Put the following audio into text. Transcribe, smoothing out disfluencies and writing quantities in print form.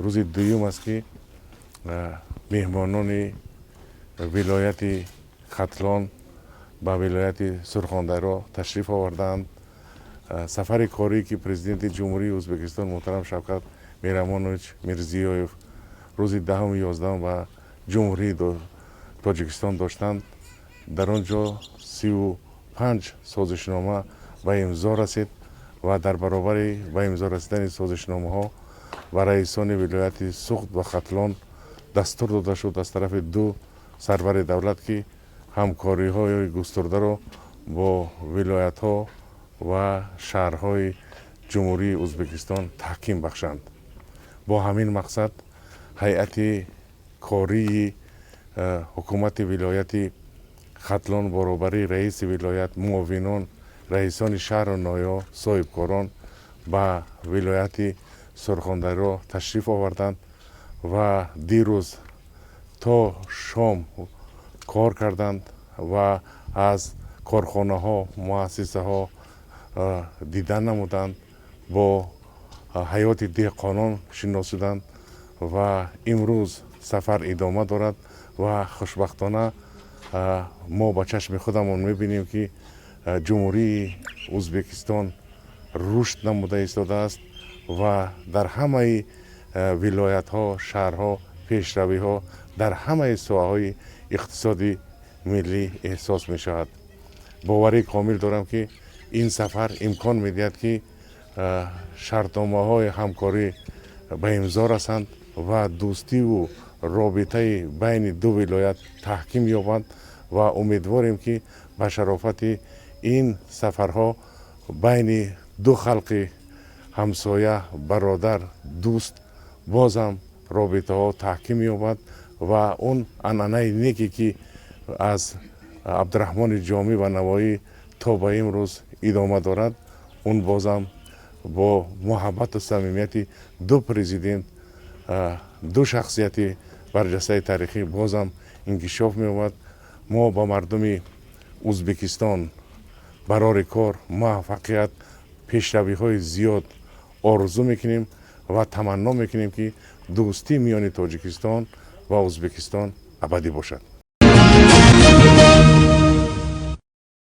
Рӯзи дуюм аст, ки меҳмонони вилояти Хатлон ба вилояти Сурхондаро ташриф овардаанд. Сафари корӣ, ки Президенти Ҷумҳурии Ӯзбекистон муҳтарам Шавкат Миромонович Мирзиёев рӯзи 10-у 11-ум ба Ҷумҳурии Тоҷикистон доштанд, дар он ҷо 35 созишнома ба имзо расид ва дар баробари ба имзо расидани созишномаҳо ба раисони вилояти Суғд ва Хатлон дастур дода шуд аз тарафи ду сарвари давлат, ки ҳамкориҳои густурдаро бо вилоятҳо ва шаҳрҳои Ҷумҳурии Ӯзбекистон таҳким бахшанд. Бо ҳамин мақсад ҳайати кории ҳукумати вилояти Хатлон бо роҳбарии раиси вилоят, муовинон, раисони шаҳру ноҳияҳо, соҳибкорон ба вилояти Сурхондаро ташриф оварданд ва дирӯз то шом кор карданд ва аз корхонаҳо, муассисаҳо дидан намуданд, бо ҳаёти деҳқонон шинос шуданд ва имрӯз сафар идома дорад. Ва хушбахтона мо ба чашми худамон мебинем, ки Ҷумҳурии Ӯзбекистон рушд намуда истодааст ва дар ҳамаи вилоятҳо, шаҳрҳо пешравиҳо дар ҳамаи соҳаҳои иқтисоди миллӣ эҳсос мешавад. Боварии комил дорам, ки ин сафар имкон медиҳад, ки шартномаҳои ҳамкорӣ ба имзо расанд ва дӯстиву робитаи байни ду вилоят таҳким ёбанд. Ва умедворем, ки ба шарофати ин сафарҳо байни ду халқи ҳамсоя, бародар, дӯст бозам робитаҳо таҳким ёбад ва он анъанаи неке, ки аз Абдураҳмони Ҷомӣ ва Навоӣ то ба имрӯз идома дорад, он бозам бо муҳаббату самимияти ду президент, ду шахсияти барҷастаи таърихӣ бозам инкишоф меёбад. Мо ба мардуми Ӯзбекистон барори кор, муваффақият, пешравиҳои зиёд орзу мекунем ва таманно мекунем, ки дӯстӣ миёни Тоҷикистон ва Ӯзбекистон абадӣ бошад.